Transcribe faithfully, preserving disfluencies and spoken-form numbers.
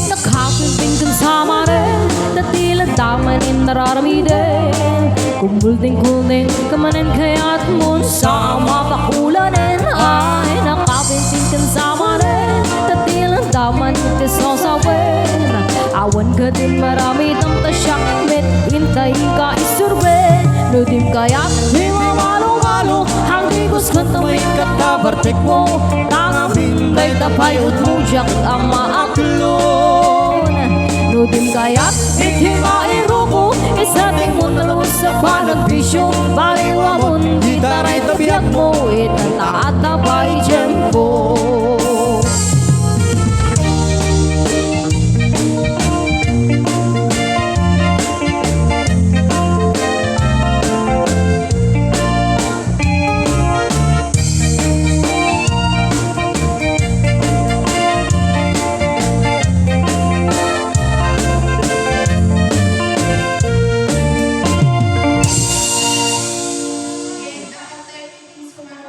Nakapinpin ken samanen, ta ti landamen inararamiden. Kumbulding-kulding ka manen kayatmon sa mapakulanen. Ay, nakapinpin ken samanen, ta ti landamen iti sasawen. Awan kadin maramidem ta siak met intay ka isurben. No dim kayat, di mamalo-malo, ang digos ken tumay katabartekmo. Tangamin dayta pay utmo diak a maaklon. No dim kayat, iti mairuko, isadingmo no sa panagbisio, baliwamon